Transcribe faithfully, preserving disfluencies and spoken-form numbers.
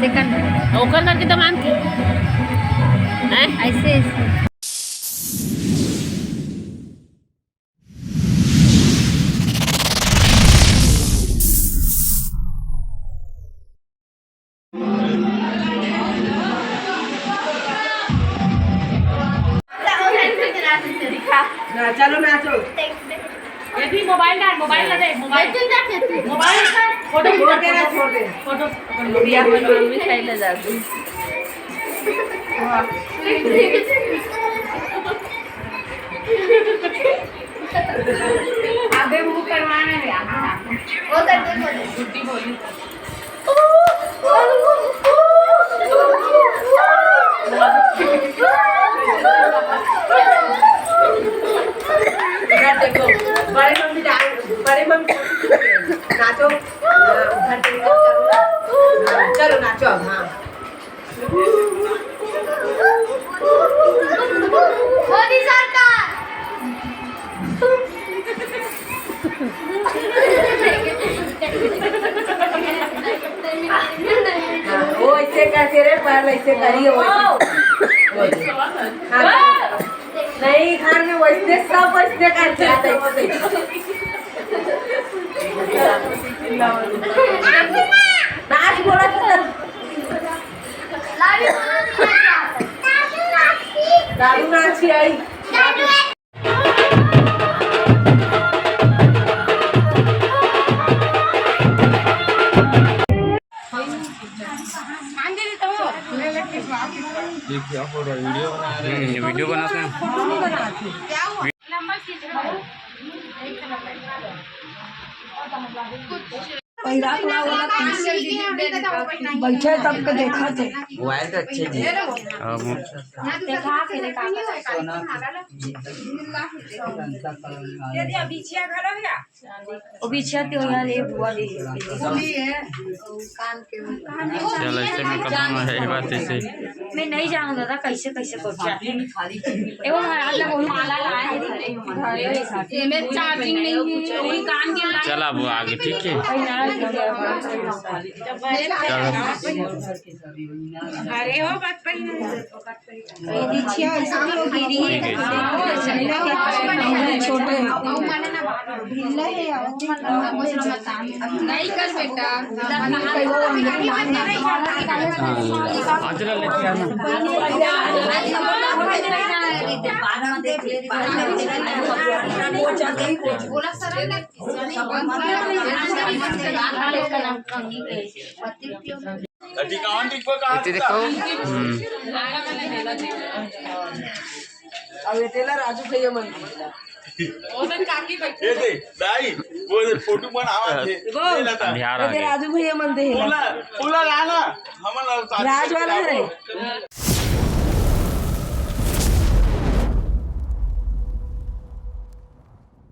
Second. ओकर करके तो मान के। हैं? ऐसे, ऐसे। ना, चलो नाचो। ये भी मोबाइल डाल, मोबाइल ला दे, मोबाइल। मोबाइल का फोटो छोड़ दे ना, छोड़ दे। फोटो। मम्मी साइड ले जा। अबे मुंह करवाना है। वो कर दे, वो कर दे। गुड्डी बोली। इधर देखो, बड़े मम्मी डांस, बड़े मम्मी नाचो। हाँ, उधर देखो, करो। हाँ, चलो नाचो अब, हाँ। मोदी सरकार। हाँ, वो ऐसे करके रे, पैर ऐसे करिए, वो ऐसे। हाँ, नहीं, घर में वैसे सब वैसे करके आता है, ऐसे। नाच बोला तो दादू नाची आई। ये क्या हो रहा है? वीडियो बना रहे हैं। हम्म, ये वीडियो बनाते हैं। बैठे तब के देखा थे। मोबाइल तो अच्छे जी। अब ओ बिछिया के हो यार, ये बुआ दे। चल, ऐसे में कब है बात ऐसे? मैं नहीं जानू दादा, कैसे, कैसे कर जाते हैं। ए, वो महाराज ला बोलू, माला लाए हैं। ये में चार्जिंग नहीं है, वही कान के ला- चल, अब वो आगे, ठीक है? भाई, नाराज हो गया। चल। अरे हो, बात पर ही नहीं। ठीक है। छोटे। नहीं कर बेटा। हाँ, अजरा लेके आना। इतने देखो। हम्म। अब ये तेला राजू भैया मन। ये दे, दाई, वो दे फोटो बनावा थे। अंधियार आ ये गया। राजू भैया मन दे। पूरा, पूरा गाना, हमन राज वाला है।